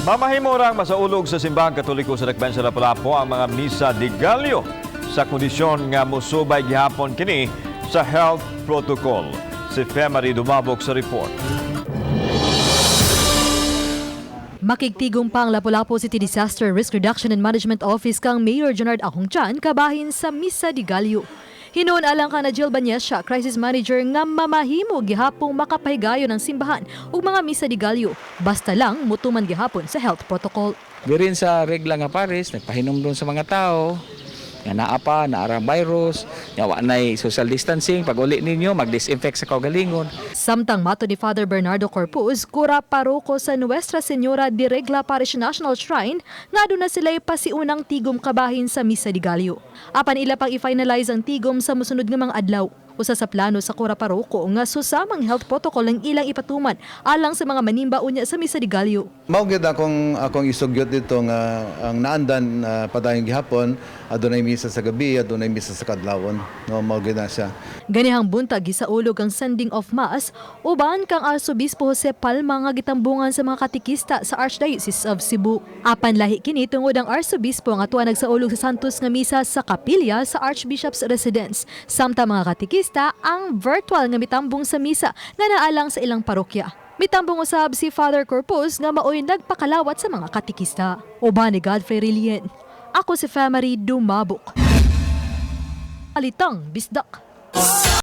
Mamahimo rang masaulog sa Simbahang Katoliko sa Dakbayan sa Lapu-Lapu ang mga Misa de Gallo sa kondisyon nga musubay gihapon kini sa health protocol. Si Femary Dumabok sa report. Makigtigom pa ang Lapu-Lapu City Disaster Risk Reduction and Management Office kang Mayor Junard Ahong Chan kabahin sa Misa de Gallo. Hinuon alang ka na Jill Banyesha, crisis manager, nga mamahimo gihapong makapahigayon ng simbahan ug mga Misa de Gallo basta lang mutuman gihapon sa health protocol. Birin sa regla nga pares, nagpahinom sa mga tao, nga naa pa, naara virus, nga wa nay social distancing, pag uli ninyo, mag-disinfect sa kaugalingon. Samtang mato ni Father Bernardo Corpus, kura paroko sa Nuestra Señora de Regla Parish National Shrine, nga aduna sila'y pasiunang tigom kabahin sa Misa de Gallo. Apan ila pang i-finalize ang tigom sa mosunod nga mga adlaw. Usa sa plano sa kura paroko nga susamang health protocol ang ilang ipatuman alang sa mga manimba unya sa Misa de Gallo. Mao gyud akong isugyot dito nga ang naandan padayon gihapon, adunay misa sa gabi, adunay misa sa kadlawon. No, mao gyud na siya. Ganihang buntag, gisaulog ang sending of mass uban kang Arsobispo Jose Palma nga gitambungan sa mga katikista sa Archdiocese of Cebu. Apan lahi kini tungod ang Arsobispo nga tuwa nagsaulog sa Santos nga misa sa kapilya sa Archbishop's Residence. Samtang mga katikista ang virtual nga mitambong sa misa nga naalang sa ilang parokya. Mitambong usab si Father Corpus nga maoy nagpakalawat sa mga katikista. Uban ni Godfrey Rilien. Ako si Famary Dumabok. Alitang Bisdak.